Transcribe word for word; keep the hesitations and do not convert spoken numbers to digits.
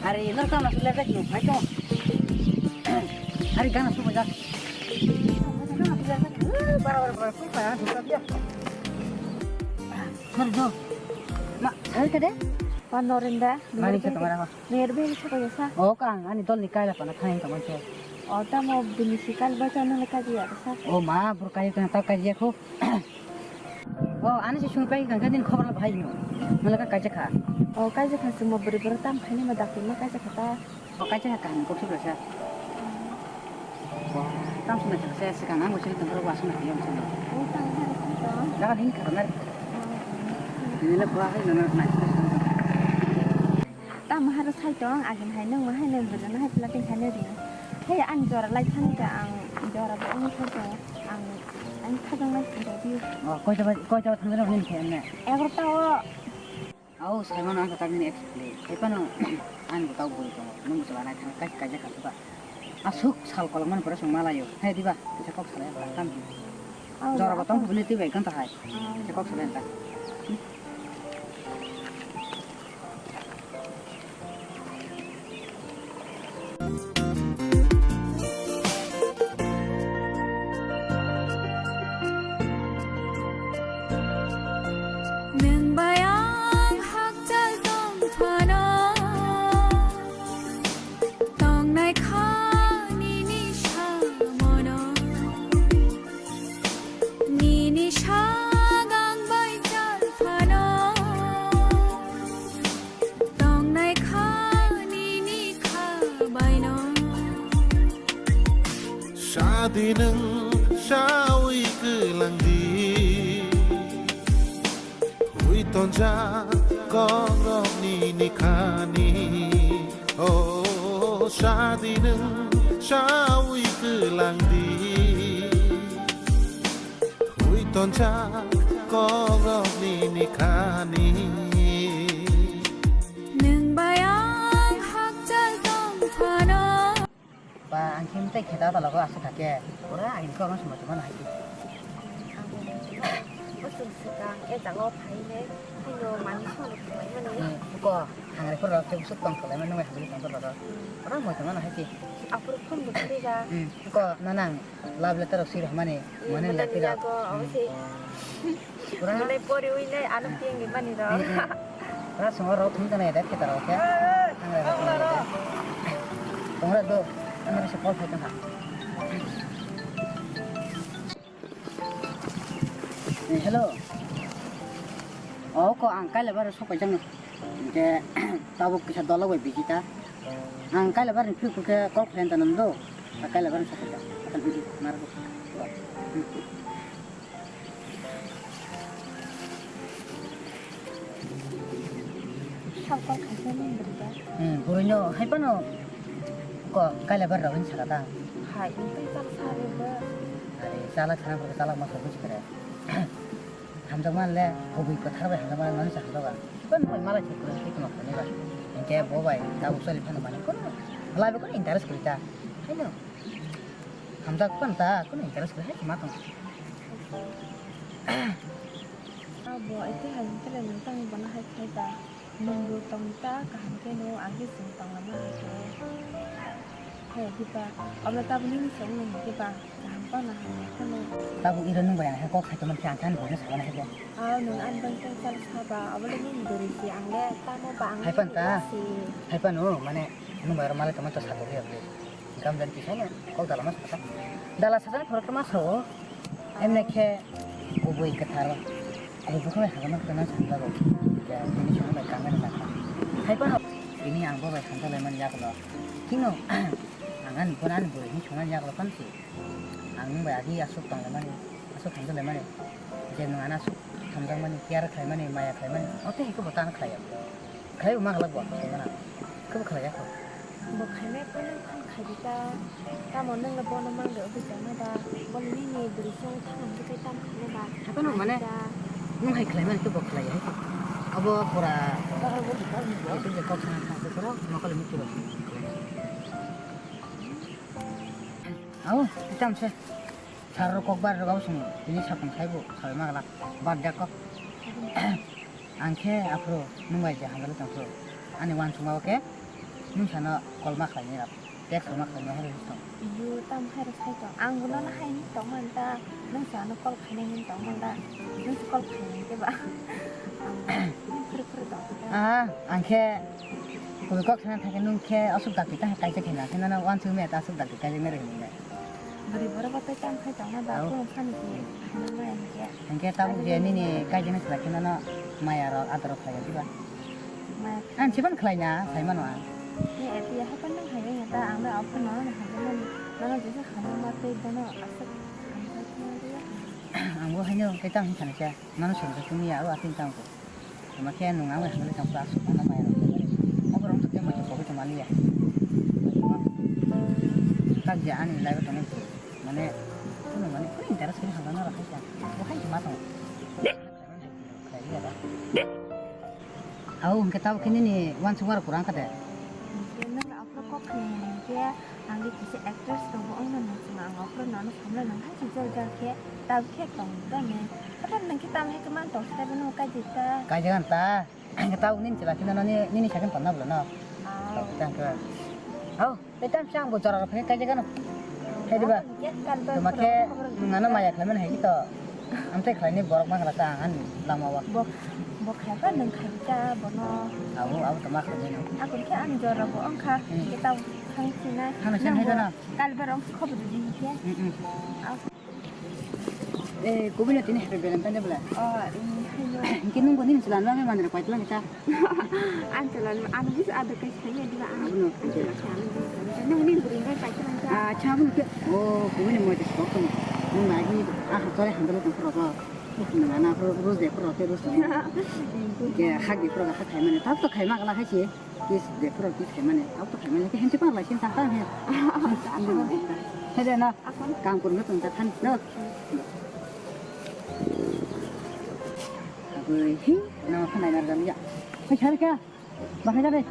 Are, no tamo suler tak no, hai to. Are, gana subo jak. Bara bara bara, koi pa, duka dia. Sorry, do. Ma, hai kade? Panorinda. Mani sa kamera ko. Ner bel sa ko sa. O kang, ani dol ni kaila pana thain ka mancho. O tamo bini sikal ba chana le kaji ya sa. O ma, bur kai ka ta kaji ko. O ani si sung pai kang din khobor la bhai no. Mala ka kaji kha. O kaji kha sumo buri buri tam khani ma dakti ma kaji kha ta. O kaji kha kan ko sibra sa. Tam sung na sa sa kan ang ko sili tam ro wa sung na yom sung. O tam ha ri to. Daga hin kha na. Ni le bua hai na na. Tamo haro sai tong, agin hai nung ma hai nung bwrwino hai pla ting hai nung ring. Hey, ang jora lai thani ta, ang jora bo wng thai tong, ang, ang thajak nai thang di. Oh, koi jaba, koi jaba thang nung ni khe ne? Egarta o. Au, sai mano ang tak ni explain. Hai pano, ang bo tau bui tong, nung bo chwla nai thang kai kai ja kha ba. Asuk sal kolok man pura sung malayo. Hai diba, kisa kok salai ba tam. Jora bo tong bini twi bai kan ta hai. Kisa kok salai ta. Nwng bai ang hakchal tong phano, tongnai kha nini samono. Nini sagang bai chal phano, tongnai kha nini kha baino. Sadi nwng sawi kwlang di, hui tonjak kok rok nini khani. O sadi nwng sawi kwlang di, hui tonjak kok rok nini khani. Nwng bai ang hakchal tong phano. Ba, ang khe mwtai khe da talogo aswk kha khe. Pura ang khe ono sumai tongmani hai khe. Ang bo muchungma, bwswk swkang, e jaga o phai le, haino manwi songwi tonglaimani. Hmm, buko, thangri phuru rok khe bwswk tong tonglaimani, nungwi hamjagwi tong tonglago. Hmm. Pura moi tongmani hai khe. Aphuru phone bo khwlai ja. Hmm, buko, nono ang love letter rok swi rwmani, hmm, money letter rok. Yago, hmm. Abo se. Pura. Mane pori ui nai ano tiang di mani rok. Hmm, hmm. Pura songo rok thum tana ya dek kita rok ya. Ang rok thum tana ya dek. Tongra do, ano bisa call khai tongkha. Eh, hello. Oh, ko ang kaila bara sopai jang. Ke tabuk kisa dolok bai biji ta. Ang kaila bara ni phik ke call khai tana do. Kaila bara sopai jang. Akan biji mar. Sakol khaisa nung bwrwi ba? Hmm, bwrwino hai phano ko kaila bar rok hinwi saka ta. Hai, tei chak sa ri ba? Are, chalak sana phuru chalak ma sokwi sikare. Hamjak man le, kubui kwthar bai hamjak man nani sa hamjak ba. Ban bai malai thik kwrwi thik kwma khani ba. Hinkhe bo bai tabuk choli phano mani kono. Lai ba kono interest kwrwi ta. Haino. Hamjak pan ta, kono interest kwrwi hai ma tong. Abo, ete hai tele nang tang bono hai khai ta. Nung bo tong ta, kaham khe no, ang khe chwng tong lama hai khe. Hai di ba, abla tabuk nini se wng nang khe ba, kaham pa na hai khe no. Tabuk iro nung bai ang hai kok khai tongmani khe ang khe ani bono sabana hai khe. Aw, nung ani bai tong chal saba, abla nini bwrwi si ang le tamo ba ang hai pan ta. Hai pan o, mane nung bai ro malai tongmani to satok ya bwle. Gamjani kisa no kok dala ma sakha. Dala sajani phoro ma sao. Emne khe kubui kwtharo. Kubui bukhuk bai hagama kwna sanjago. Ya, tini sono bai kangani nakha. Hai phano tini ang bo bai sanjalaimani yagulo. Kino ang ani phone ani bwrwi ni songmani yagulo pansi. Ang nung bai agi aswk tonglaimani, aswk sanjalaimani. Je nung ano aswk hamjakmani, care khlaimani, maya khlaimani. Ote hai khe bo tano khlaiya. Khlai ma khlak bo, sai mana. Khe bo khlai ya kho. Bo khainai phano phan khai di ta. Tamo nung le bono mang de obi jama da. Bo nini bwrwi song thang ang khe tam khainai ba. Hato no mane. Nung hai khlai mani khe bo khlai ya. Abo pura. Abo je kok sana thang khe pura, nokole mukti ba. Au, itam se. Sar rok kok bar rok abo song tini sapung sai bo, sai ma glak. Bar jak kok. Ang khe aphuru nung bai je hamjagwi tong phuru. Ani uansukma o khe Nwng sano call ma khlainai rok, text rok ma khlainai hai rok tong. Iyo, tam hai rok sai tong. Ang bono na hai ni tong man ta. Nwng sano call khainai ni tong man ta. Nwng se call khainai ke ba. Ang phuru phuru tong ta. Ah, ang khe koi kok sana thake nwng khe asuk dakti ta kaisa khe na khe nana wan sumi ta asuk dakti kaisa mere hinne. Bwrwi borok bo tei tam khai tongna ba, au, kunu sani khe hinwi maya hinkhe. Hinkhe tabuk je nini kaijaknai khlai khe nono maya rok ador rok khlai ya diba? Maya. Ang siphano khlai na, sai mano ang. Ni eti ya hapan nang hai ya ta, ang da aphano nono hai mani. Nono jesa hamya ma tei bono aswk hamya khe ya. Ang bo haino khe tang hin sana khe. Mano songkhe chumya o aswk tang khe. Tama khe nwng ang bai hamle tang khe aswk ano maya rok. Obo rok tei mai khe pogwi tong maliya. Tak je ani life tong mane, kuno mane koi interest khe hamla na rakhai kha. Bo hai ma tong. Au hwnkhe tabo khe nini wansuk wara kwrang kha de. Hwnkhe nwng aphuru kok khe hwnkhe ang de kisa actress rok bo wngna muchungo, ang aphuru nono samla nang hai si jor jar khe tab khe tong da ne. Ata nang khe tam hai khe man tong sita bini kai di ta. Kai jagan ta. Ang khe tabo nini chwla khe nini nini sakhe tong na bwla no. Au. Tabo khe ang khe. Au. Tei tam chang bo jora rok phai kaijak ano. Hai diba? Tuma khe nung ano maya khlai mani hai to. Amtwi khlai ni borok ma khala ta ang ani lama o. Bo bo khlai pa nung khai ta bono. Abo abo tuma khlai mani. Ako khe ani jora bo ongkha. Hmm. Kita thang sina. Hana sen hai dana. Kal berong khobo di khe. Hmm, hmm. Eh, kubui no tini happy Valentine bwla? Oh, hayo. Hingke nung bo nini chwla no manwi rok paitlang ta. Ang chwla no, ang bus ada kai sai ya diba ang. Abono. Ang chwla khe ang bus. Nung ni buri ngai paitlang ta. Ah, cha abono khe. Oh, kubui ni moi de sok tong. Nung nai ni ah chole handle tong pro ko. Nung ana pro rose de pro ke rose. Ke hak de pro ka khai mane. Tap to khai ma kala khai si. Kiss de pro kiss khai mane. Tap to khai mane. Ke hen chi pa lai sin ta ta he. He de na. Kam kurna tong ta than. No. Agoi, hi, nama khanai narwkjak ya. Hai, sari kha. Bahai jare.